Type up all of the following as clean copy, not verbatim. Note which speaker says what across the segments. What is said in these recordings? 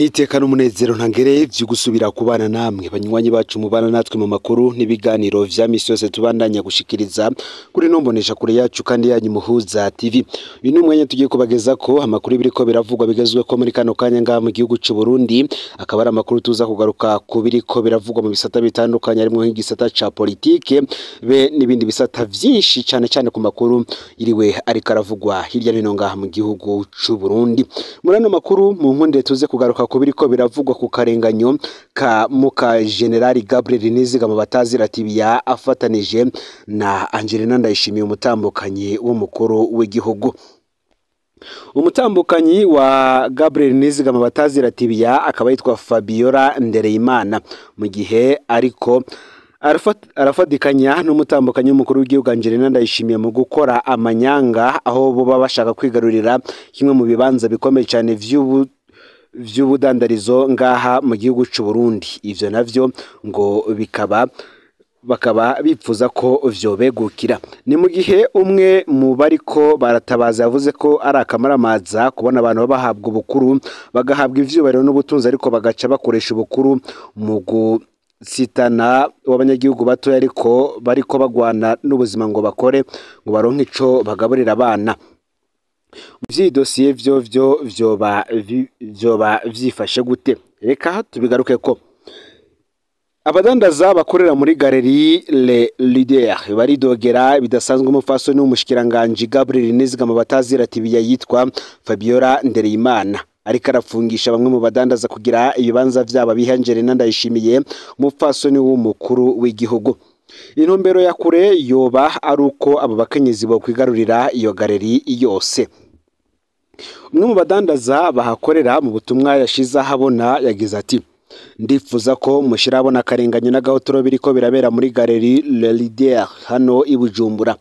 Speaker 1: Niteka n'umunezero ntangere vyo gusubira kubana namwe banywanyi bacu mubana natwe mu makuru n'ibiganiro vya misi yose tubandanya gushikiriza kuri nombonesha kure yacu kandi yanyu Muhuza TV. Uyu ni umwanya tugiye kubageza ko amakuru biriko biravugwa bigezwe ko muri kano kanya ngaha mu gihugu c'u Burundi, akaba ari amakuru tuza kugaruka ku biriko biravugwa mu bisata bitandukanye harimo nk'igisata ca politike be n'ibindi bisata vyinshi cane cane ku makuru iriwe ariko aravugwa hirya no hino ngaha mu gihugu c'u Burundi. Muri ano makuru mu nkunde tuze kugaruka ku biriko biravugwa ku karenganyo ka muka General Gabriel Nizigama batazira Tibiya afatanije na Angelina Ndayishimiye umutambukanyi w'umukuru w'igihugu. Umutambukanyi wa Gabriel Nizigama batazira Tibiya akaba yitwa Fabiola Ndereyimana, mu gihe ariko arafadikanya n'umutambukanyi w'umukuru w'igihugu Angelina Ndayishimiye mu gukora amanyanga, aho bo baba bashaka kwigarurira kimwe mu bibanza bikomeye cyane vy'ubudandarizo ngaha mu gihugu c'u Burundi. Ivyo navyo ngo bikaba bakaba bipfuza ko vyobegukira. Ni mu gihe umwe mu bariko baratabaza yavuze ko ari akamaramaza kubona abantu bahabwa ubukuru bagahabwa ivyubahiro n'ubutunzi, ariko bagaca bakoresha ubukuru mu gutsitana w'abanyagihugu batoya, ariko bariko bagwana n'ubuzima ngo bakore ngo baronke ico bagaburira abana. Vy'iyi dosiye vyo vyoba vyifashe gute? Reka tubigaruke ko abadandaza bakorera muri Galerie Le Leader baridogera bidasanzwe umupfasoni w'umushikiranganji Gabriel Nizigama batazira Tibiya yitwa Fabiola Ndereyimana ariko arafungisha bamwe mu badandaza kugira ibibanza vyabo bihe Angelina Ndayishimiye umupfasoni w'umukuru w'igihugu. Intumbero ya kure yoba ari uko abo bakenyezi bo kwigarurira iyo galeri yose. Umwe mu badandaza bahakorera mu butumwa yashize ahabona yagize ati: ndifuza ko mushira abona akarenganyo n'agahotoro biriko birabera muri Galerie Le Leader hano i Bujumbura.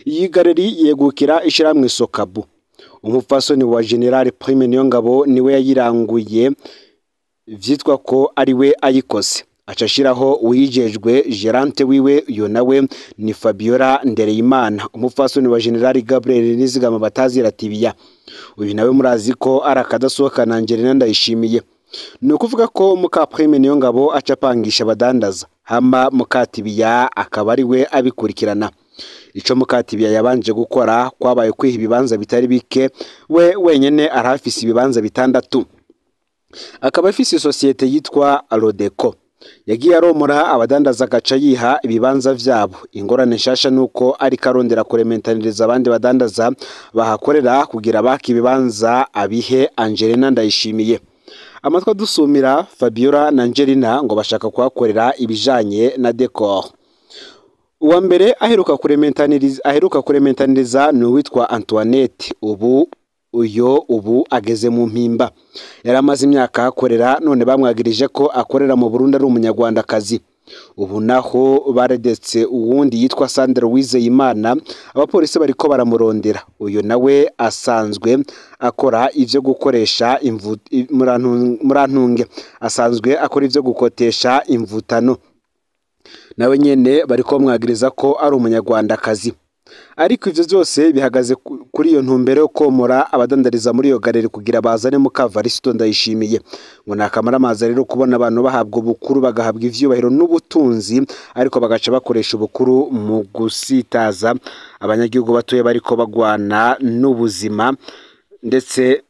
Speaker 1: Iyi galeri yegukira ishiramwe Sokabu. Umupfasoni wa General Prime Niyongabo niwe yayiranguye, vyitwa ko ari we ayikoze. Aca ashiraho uwijejwe Gerante wiwe, uyo nawe ni Fabiola Ndereyimana, umupfasoni wa General Gabriel Nizigama batazira Tibiya. Uyu nawe murazi ko ari akadasohoka na Angelina Ndayishimiye. Ni ukuvuga ko muka Prime Niyongabo aca apangisha abadandaza, hama muka Tibiya akaba ari we abikurikirana. Ico muka Tibiya yabanje gukora kwabaye kwiha ibibanza bitari bike, we wenyene arahafise ibibanza bitandatu. Akaba afise isosiyete yitwa Rodeco. Yagiye aromora abadandaza agaca yiha ibibanza vyabo. Ingorane nshasha nuko ariko arondera kurementaniriza abandi badandaza bahakorera kugira baka ibibanza abihe Angelina Ndayishimiye. Amatwi adusumira Fabiola na Angelina ngo bashaka kuhakorera ibijanye na decor. Uwa mbere aheruka kurementaniriza ni uwitwa Antoinette, ubu uyo ubu ageze mu mpimba. Yari amaze imyaka akorera, none bamwagirije ko akorera mu Burundi ari umunyarwandakazi. Ubu naho baredetse uwundi yitwa Sandra Uwizeyimana, abapolisi bariko baramurondera. Uyo nawe asanzwe akora ivyo gukoresha murantunge, asanzwe akora ivyo gukotesha imvutano. Nawe nyene bariko bamwagiriza ko ari umunyarwandakazi. Ariko ivyo vyose bihagaze kuri iyo ntumbero yo komora abadandariza muri iyo galeri kugira bazane muka Varisito Ndayishimiye. Ngo nakamaramaza rero kubona abantu bahabwa ubukuru bagahabwa ivyubahiro n'ubutunzi, ariko bagaca bakoresha ubukuru mu gusitaza abanyagihugu batoye bariko bagwana n'ubuzima, ndetse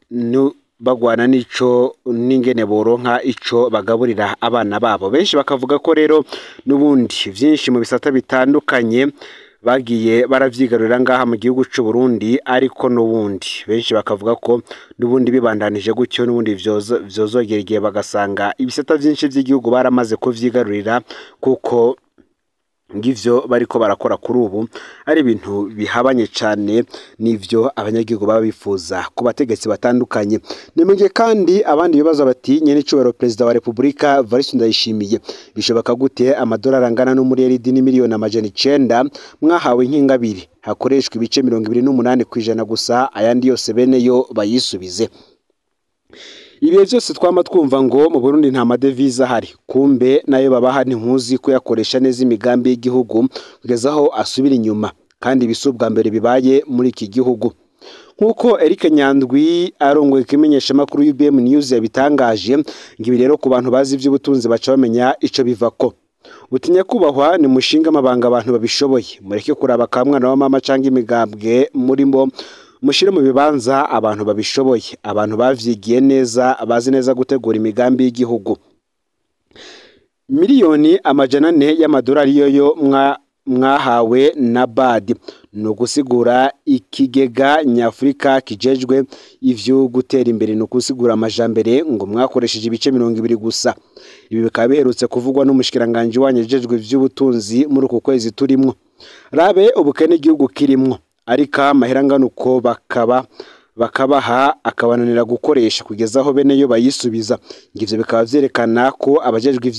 Speaker 1: bagwana n'ico n'ingene boronka ico bagaburira abana babo. Benshi bakavuga ko rero n'ubundi vyinshi mu bisata bitandukanye bagiye baravyigarurira ngaha mu gihugu c'u Burundi, ariko n'ubundi benshi bakavuga ko n'ubundi bibandanije gutyo n'ubundi vyozogera igihe bagasanga ibisata vyinshi vy'igihugu baramaze kuvyigarurira, kuko ngivyo bariko barakora kuri ubu ari ibintu bihabanye cane n'ivyo abanyagihugu baba bifuza ku bategetsi batandukanye. Ni mu gihe kandi abandi bibaza bati nyenicubahiro Perezida wa Repubulika Evariste Ndayishimiye, bishoboka gute amadolari angana n'umuriyaridi n'imiliyoni 900 mwahawe nk'ingabire hakoreshwa ibice 28% gusa, ayandi yose bene yo bayisubize? Ibihe byose twama twumva ngo mu Burundi nta madevize ahari, kumbe nayo babaha ntimuzi kuyakoresha neza imigambi y'igihugu kugeza aho asubira inyuma, kandi ibisubwa mbere bibaye muri iki gihugu. Nk'uko Eric Nyandwi arongoye ikimenyeshamakuru UBM News yabitangaje, ngo ibi rero ku bantu bazi ivy'ubutunzi baca bamenya ico bivako. Utinya kubahwa ni mushinga amabanga abantu babishoboye, mureke kuraba ka mwana wa mama canke imigambwe murimo, mushire mu bibanza abantu babishoboye, abantu bavyigiye neza, bazi neza gutegura imigambi y'igihugu. 400 miliyoni y'amadolari yoyo mwahawe na BAD ni ugusigura ikigega nyafurika kijejwe ivyo gutera imbere, ni ugusigura amajambere, ngo mwakoresheje ibice 20 gusa. Ibi bikaba biherutse kuvugwa n'umushikiranganji wanyu ajejwe ivy'ubutunzi muri uku kwezi turimwo. Rabe ubukene igihugu kirimwo, ariko amahera angana uko bakaba bakabaha akabananira gukoresha kugeza aho bene yo bayisubiza. Ngo ivyo bikaba vyerekana ko abajejwe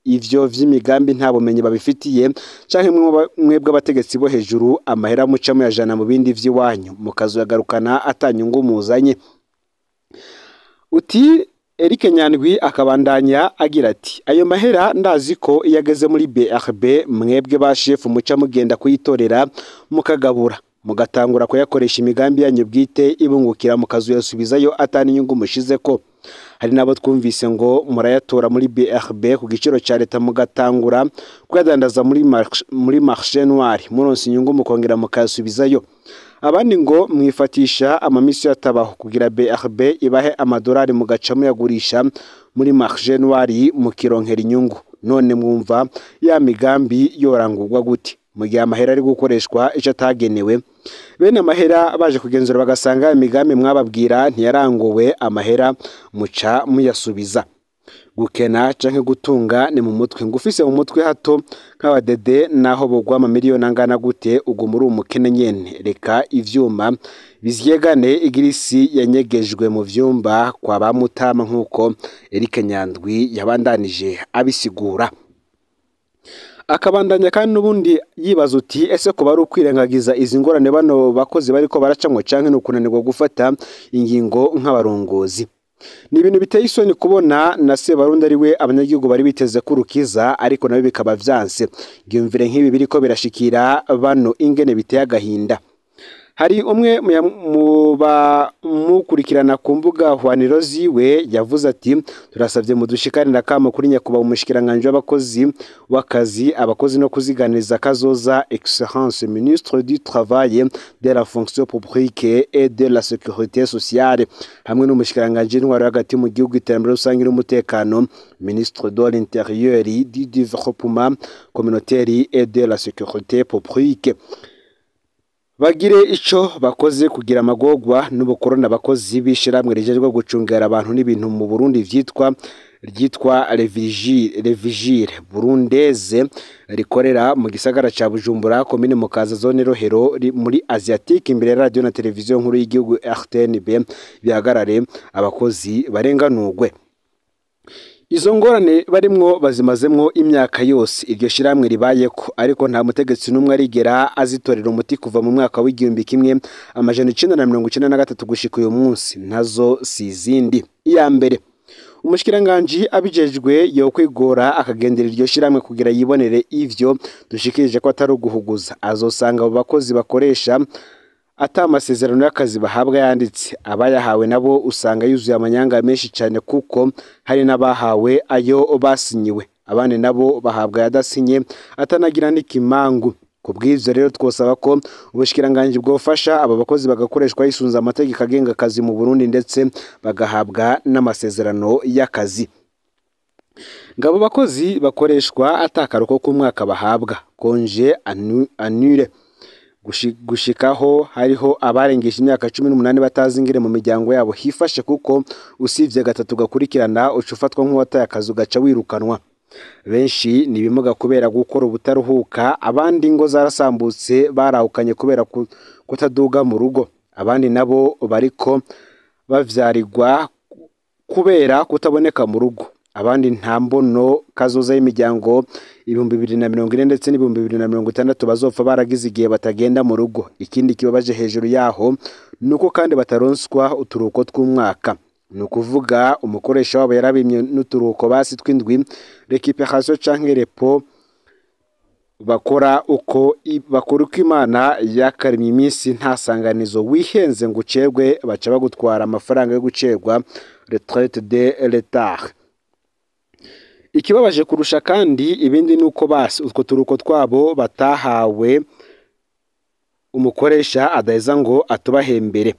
Speaker 1: ivyo vy'imigambi nta bumenyi babifitiye, canke mwebwe abategetsi bo hejuru amahera muca muyajana mu bindi vy'iwanyu mukazoyagarukana atanyungu muzanye. Uti Eric Nyandwi akabandanya agira ati ayo mahera ndazi ko iyo ageze muri BRB mwebwe ba chef muca mugenda kuyitorera, mukagabura, mugatangura kuyakoresha imigambi yanyu bwite ibungukira, mukazoyasubizayo atani inyungu mushizeko. Hari nabo twumvise ngo murayatora muri BRB ku giciro ca leta, mugatangura kuyadandaza muri marché noir, muronse inyungu mukongera mukayasubizayo. Abandi ngo mwifatisha amamisiyo atabaho kugira BRB ibahe amadolari, mugaca muyagurisha muri marché noir mukironkera inyungu. None mwumva ya migambi yorangurwa gute mu gihe amahera ari gukoreshwa ico atagenewe? Bene amahera baje kugenzura bagasanga imigambi mwababwira ntiyaranguwe, amahera muca muyasubiza. Gukena canke gutunga ni mu mutwe. Ngo ufise mu mutwe hato nk'abadede, naho bogwa amamiliyoni angana gute uguma uri umukene nyene. Reka ivyuma bivyegane, igirisi yanyegejwe mu vyumba kwa ba Mutama, nk'uko Eric Nyandwi yabandanije abisigura. Akabandanya kandi n'ubundi yibaza uti ese kuba ari ukwirengagiza izi ngorane bano bakozi bariko baracamwo, canke ni ukunanirwa gufata ingingo nk'abarongozi? Ni ibintu biteye isoni kubona na Sebarundi ari we abanyagihugu bari biteze ko urukiza, ariko nawe bikaba vyanse. Ngiyumvire nk'ibi biriko birashikira bano ingene biteye agahinda. Hari umwe mu bamukurikirana ku mbuga hwaniro ziwe yavuze ati turasavye mudushikanira kamo kuri nyakubahwa umushikiranganji w'abakozi w'akazi, abakozi no kuziganiza kazoza, Excellence ministre du Travail, de la Fonction publique et de la Sécurité sociale, hamwe n'umushikiranganji w'intwaro hagati mu gihugu, iterambere rusange n'umutekano, ministre de l'Intérieur, du Développement communautaire et de la Sécurité publique, bagire ico bakoze kugira amagorwa n'ubukoroni abakozi b'ishirahamwe rijejwe gucungera abantu n'ibintu mu Burundi ryitwa Les Vigiles Burundaises, rikorera mu gisagara ca Bujumbura, komine Mukaza, zone Rohero, muri Asiatique, imbere ya radio na televiziyo nkuru y'igihugu RTNB, bihagarare, abakozi barenganurwe. Izo ngorane barimwo bazimazemwo imyaka yose iryo shirahamwe ribayeko, ariko nta mutegetsi n'umwe arigera azitorera umuti kuva mu mwaka w'1993 gushika uyu munsi. Nazo si izindi: iya mbere, umushikiranganji abijejwe yokwigora akagendera iryo shirahamwe kugira yibonere ivyo dushikirije ko atari uguhuguza. Azosanga abo bakozi bakoresha ata amasezerano y'akazi bahabwa yanditse, abayahawe nabo usanga yuzuye amanyanga menshi cyane, kuko hari n'abahawe ayo basinyiwe, abandi nabo bahabwa ayadasinye atanagira n'ikimangu. Ku bw'ivyo rero twosaba ko ubushikiranganji bwofasha aba bakozi bagakoreshwa hisunze amategeko agenga akazi mu Burundi, ndetse bagahabwa n'amasezerano y'akazi. Ngabo bakozi bakoreshwa atakaruko k'umwaka bahabwa, congé annuel, gushikaho hariho abarengeje imyaka 18 batazi ingene mu miryango yabo hifashe, kuko usivye gatatu gakurikirana uca ufatwa nk'uwataye akazi, ugaca wirukanwa. Benshi ni ibimuga kubera gukora ubutaruhuka, abandi ingo zarasambutse barahukanye kubera kutaduga mu rugo, abandi nabo bariko bavyarirwa kubera kutaboneka mu rugo, abandi nta mbono kazoza y'imiryango 2040 ndetse n'2060 bazopfa baragize igihe batagenda mu rugo. Ikindi kibabaje hejuru yaho nuko kandi bataronswa uturuhuko tw'umwaka, ni ukuvuga umukoresha wabo yarabimye n'uturuhuko basi tw'indwi, récupération canke repos. Bakora uko bakora uko Imana yakaremye iminsi, nta sanganizo wihenze ngo ucerwe baca bagutwara amafaranga yo gucerwa, retraite de retard. Ikibabaje kurusha kandi ibindi nuko basi utwo turuko twabo batahawe umukoresha adaheza ngo atubahembere,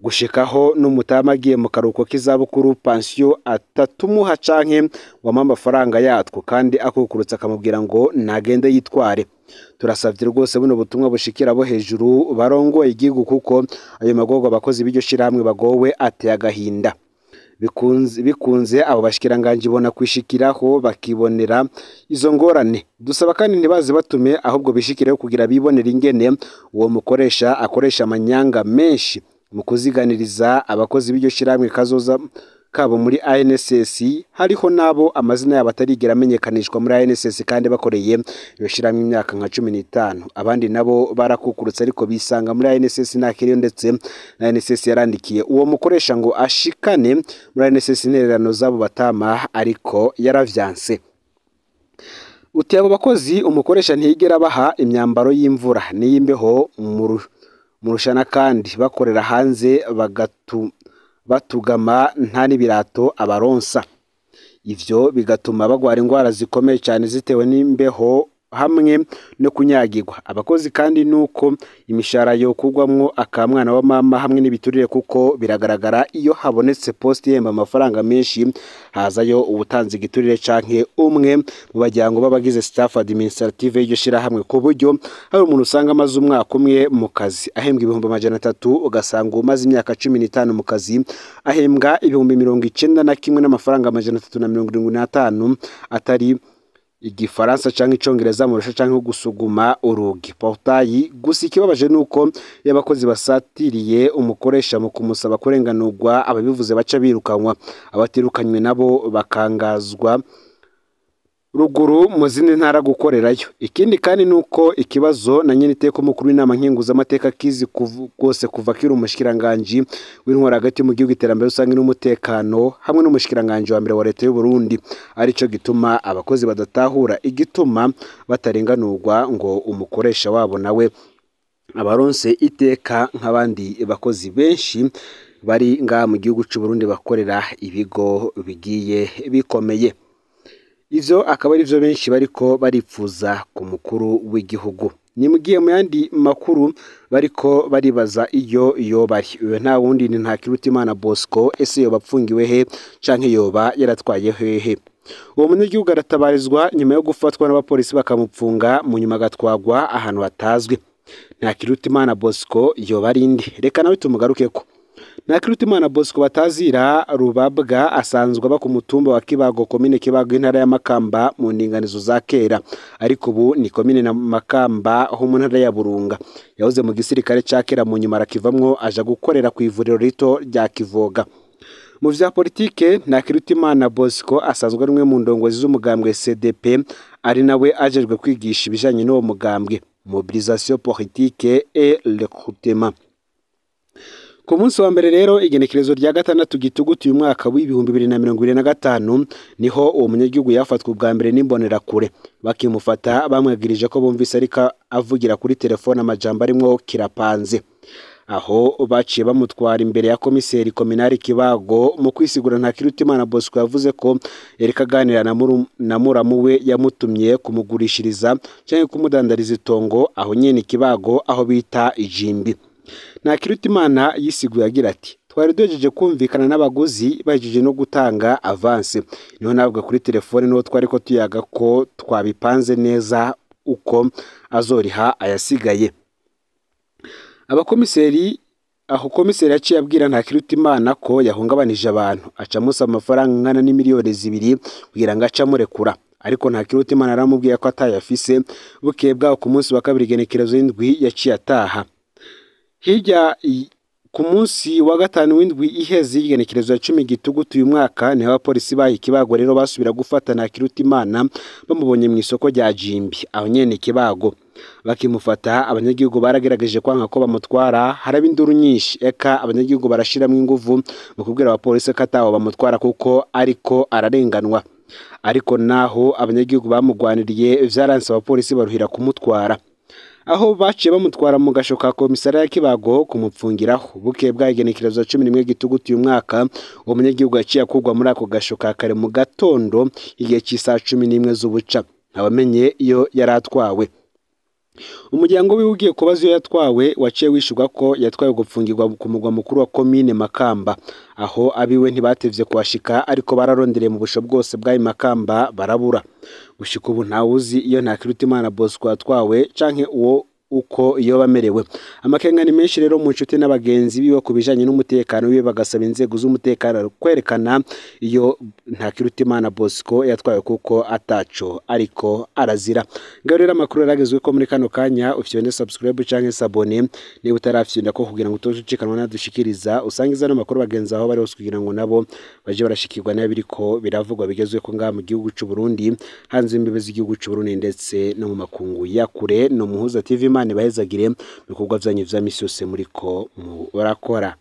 Speaker 1: gushikaho n'umutama agiye mu karuhuko k'izabukuru pansiyo atatumuha canke wamuha amafaranga yatwo, kandi akukurutse akamubwira ngo nagende yitware. Turasavye rwose buno butumwa bushikira abo hejuru barongoye igihugu, kuko ayo magorwa abakozi b'iryo shirahamwe bagowe ateye agahinda. Bikunze abo bashikiranganji bona kwishikiraho bakibonera izo ngorane. Dusaba kandi ntibaze batume, ahubwo bishikireho kugira bibonere ingene uwo mukoresha akoresha amanyanga menshi mu kuziganiriza abakozi b'iryo shirahamwe kazoza kabo muri ANSS. Hariho nabo amazina yabo atarigera amenyekanishwa muri ANSS kandi bakoreye iyo shirahamwe imyaka nka 15. Abandi nabo barakukurutse ariko bisanga muri ANSS ntakiriyo, ndetse na ANSS yarandikiye uwo mukoresha ngo ashikane muri ANSS intererano zabo batama, ariko yaravyanse. Uti abo bakozi umukoresha ntiyigera abaha imyambaro y'imvura n'iy'imbeho mu rushana, kandi bakorera hanze batugama nta n'ibirato abaronsa. Ivyo bigatuma bagwara ingwara zikomeye cyane zitewe n'imbeho hamwe no kunyagirwa. Abakozi kandi nuko imishahara yo kugwamwo akamwana wa mama hamwe n'ibiturire, kuko biragaragara iyo habonetse poste ihemba amafaranga menshi hazayo ubutanzi igiturire canke umwe mu bajyango b'abagize staff administrative y'iryo shirahamwe, ku buryo hari umuntu usanga amaze umwaka umwe mu kazi ahembwa 300,000, ugasanga umaze imyaka 15 mu kazi ahembwa 91,375 atari igifaransa canke icongereza murusha canke gusuguma urugi portayi. Gusa ikibabaje nuko iyo abakozi basatiriye umukoresha mu kumusaba kurenganurwa, ababivuze baca birukanwa, abatirukanywe nabo bakangazwa ruguru mu zindi ntara gukorerayo. Ikindi kandi nuko ikibazo na nyene iteka umukuru w'inama nkenguzamateka kizi rwose kuva akiri umushikiranganji w'intwaro hagati mu gihugu, iterambere rusange n'umutekano, hamwe n'umushikiranganji wa mbere wa leta y'u Burundi, arico gituma abakozi badatahura igituma batarenganurwa ngo umukoresha wabo nawe abaronse iteka nk'abandi bakozi benshi bari ngaha mu gihugu c'u Burundi bakorera ibigo bigiye bikomeye. Ivyo akaba ari vyo benshi bariko baripfuza ku mukuru w'igihugu. Ni mugiye mu yandi makuru bariko baribaza iyo yoba ari. Uyo nta wundi ni Ntakirutimana Bosco, ese yoba apfungiwe he canke yoba yaratwaye hehe? Uwo munyagihugu aratabarizwa nyuma yo gufatwa n'abapolisi bakamupfunga, mu nyuma agatwagwa ahantu hatazwi. Ntakirutimana Bosco yoba ari nde? Reka nawe tumugarukeko. Ntakirutimana Bosco batazira Rubabwa asanzwe aba ku mutumba wa Kibago, komine Kibago, intara ya Makamba mu ndinganizo za kera, ariko ubu ni komine na Makamba ho mu ntara ya Burunga. Yahoze mu gisirikare ca kera, mu nyuma arakivamwo aja gukorera ku ivuriro rito rya Kivoga. Mu vya politike, Ntakirutimana Bosco asanzwe ari umwe mu ndongozi z'umugambwe CDP, ari nawe ajejwe kwigisha ibijanye n'uwo mugambwe, mobilisation politique et recrutement. Ku munsi wa mbere rero, igenekerezo rya 6 Gitugutu uyu mwaka w'2025, niho uwo munyagihugu yafatwa ubwa mbere n'imbonerakure. Bakimufata bamwagirije ko bumvise ariko avugira kuri telefone amajambo arimwo kirapanze. Aho baciye bamutwara imbere ya komiseri kominari Kibago. Mu kwisigura, Ntakirutimana Bosco yavuze ko yariko aganira na muramu we yamutumye kumugurishiriza canke kumudandariza itongo aho nyene Kibago, aho bita Ijimbi. Ntakirutimana yisiguye agira ati: "Twari duhejeje kumvikana n'abaguzi, bahejeje no gutanga avance, niho navuga kuri telefone n'uwo twariko tuyaga ko twabipanze neza uko azoriha ayasigaye." Abakomiseri aho komiseri yaciye abwira Ntakirutimana ko yahungabanije abantu, aca amusaba amafaranga angana n'2 miliyoni kugira ngo ace amurekura, ariko Ntakirutimana aramubwiye ko atayafise. Bukeye bwaho ku munsi wa kabiri, igenekerezo y'indwi, yaciye ataha. Hirya ku munsi wa gatanu w'indwi iheze, y'igenekerezo ya 10 Gitugutu uyu mwaka, niho abapolisi baha Ikibago rero basubira gufata Ntakirutimana bamubonye mu isoko rya Jimbi aho nyene Ikibago. Bakimufata abanyagihugu baragerageje kwanka ko bamutwara, haraba induru nyinshi, eka abanyagihugu barashiramwo inguvu mu kubwira abapolisi ko ataho bamutwara kuko ariko ararenganwa. Ariko naho abanyagihugu bamugwaniriye vyaranse, abapolisi baruhira kumutwara, aho baciye bamutwara mu gasho ka komisariya ya Kibago kumupfungiraho. Bukeye bw'igenekerezo 11 Gitugutu uyu mwaka, uwo munyagihugu yaciye akurwa muri ako gasho ka kare mu gatondo igihe c'isaha 11 z'ubuca, ntawamenye iyo yari atwawe. Umuryango wiwe ugiye kubaza iyo yatwawe, waciye wishurwa ko yatwawe gupfungirwa ku mugwa mukuru wa komine Makamba. Aho abiwe ntibatevye kuhashika, ariko bararondereye mu busho bwose bw'ayo Makamba barabura. Gushika ubu ntawuzi iyo Ntakirutimana Bosco yatwawe canke uwo uko iyo bamerewe. Amakenga ni menshi rero mu nshuti n'abagenzi biwe ku bijanye n'umutekano wiwe, bagasaba inzego z'umutekano kwerekana iyo Ntakirutimana Bosco yatwawe kuko ataco ariko arazira. Ngaho rero amakuru yaragezwe ko muri kano kanya ufyonde subscribe canke s'abonner niba utarafyonda ko, kugira ngo utoje ucikanwa nadushikiriza, usangiza no makuru bagenzi aho bari hose, kugira ngo nabo baje barashikirwa n'abiriko biravugwa bigezwe ko ngaha mu gihugu c'u Burundi, hanze imbibe z'igihugu c'u Burundi, ndetse no mu makungu ya kure. No Muhuza TV, Imana ibahezagire mu bikorwa vyanyu vya misi yose muriko murakora.